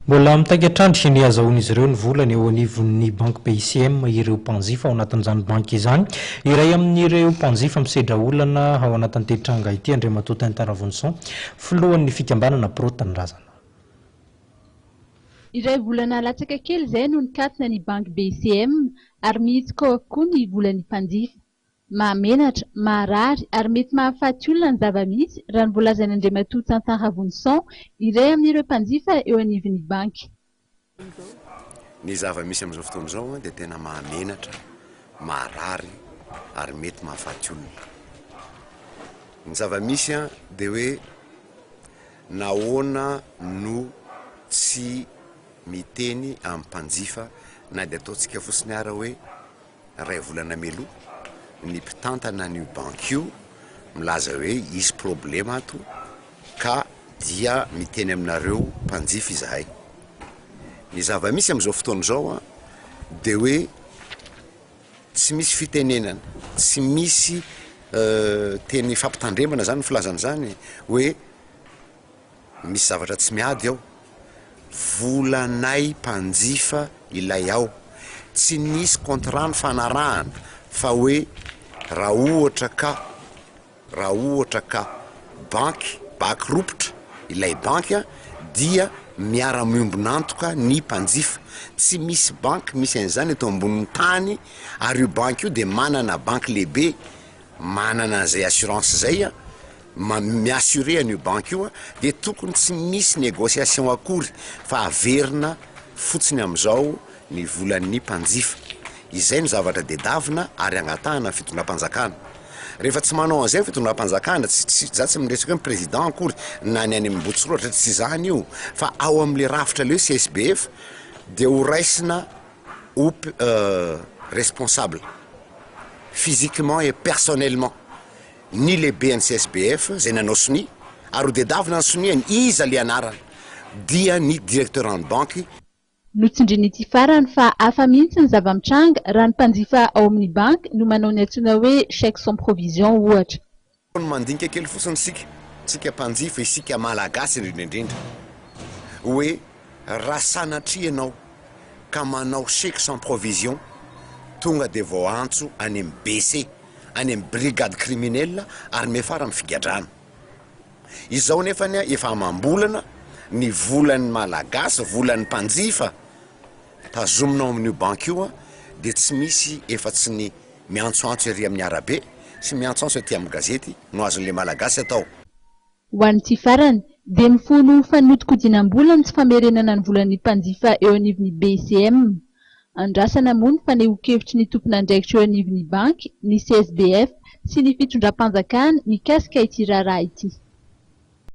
Mbola mitaky hatrany ny hazahoan'izy ireo ny volany eo anivon'ny banky BICM ireo mpanjifa ao anatin'izany banky izany. Iray amin'ireo mpanjifa misedra olana ao anatin'ity tranga ity Andriamatoa Tintin Ravonison, filohan'ny fikambanana Pro Tanindrazana. Iray volana latsaka kely izay no nikatona ny banky BICM ary mihitsoka ao avokoa ny volan'ny mpanjifa. Mahamenatra, maharary ary mety mahafaty olona ny zava-misy raha ny voalazan'Andriamatoa Tintin Ravonison, iray amin'ireo mpanjifa eo anivon'ny banky. Ny zava-misy amin'izao fotoana izao dia tena mahamenatra, maharary ary mety mahafaty olona. Ny zava-misy dia hoe nahoana no tsy miteny amin'ny mpanjifa na dia ataontsika fotsiny ara hoe Iray volana mialoha, ny mpitantana an'io banky io milaza hoe hisy problema ato ka dia miteny aminareo mpanjifa izahay. Ny zava-misy amin'izao fotoana izao dia hoe tsy misy fitenenana, tsy misy teny fampitandremana zany ny filazana izany hoe Misy zavatra tsy miady ao. Volanay mpanjifa ilay ao. Tsy nisy contrat nifanarahana fa hoe raha ohatra ka raha ohatra ka banky baky ropotra ilay banky dia miara-miombon'antoka ny mpanjifa. Tsy misy banky misy an'izany eto ambonin'ny tany ary io banky io dia manana banky lehibe manana an'izay assurance izay mi-assurer an'io banky io dia tokony tsy misy négociation akory fa averina fotsiny amin'izao ny volan'ny mpanjifa. Izay no zavatra dedavina ary angatahana ny fitondram-panjakana. Rehefa tsy manao an'izay ny fitondram-panjakana, tsy tsy za tsy miresaka hoe ny président akory na ny any Ambohitsirohitra, tsy izany io fa ao amin'le rafitra le hoe CSBF dia ho raisina ho responsable physiquement et personnellement ny lehiben'ny CSBF izay nanao sonia ary ho dedavina ny soniany, iza le anarana dia ny directeur an'ny banky. Notsindrin'ity farany fa hafa mihitsy ny zava-mitranga raha ny mpanjifa ao amin'ny banky no manao ny antsoina hoe chèque sans provision ohatra. Mandinika kely fotsiny isika, isika mpanjifa, isika Malagasy indrindra indrindra, hoe raha sanatria ianao ka manao chèque sans provision, tonga dia voaantso any amin'ny BC, any amin'ny brigade criminelle ary miafara amin'ny figadrana. Izao nefany efa amam-bolana ny volan'ny Malagasy, volan'ny mpanjifa tazomina ao amin'io banky io dia tsy misy efa tsy ny miantsoantso ery amin'ny arabe sy miantsoantso aty amin'ny gazety no azon'ilay Malagasy atao. Ho an'ity farany, dia mifono fanodikodinam-bola ny tsy famerenana ny volan'ny mpanjifa eo anivon'ny BICM. Andrasana moa ny fanehoan-kevitry ny tompon'andraikitra eo anivon'ny banky, ny CSBF sy ny fitondram-panjakana mikasika ity raharaha ity.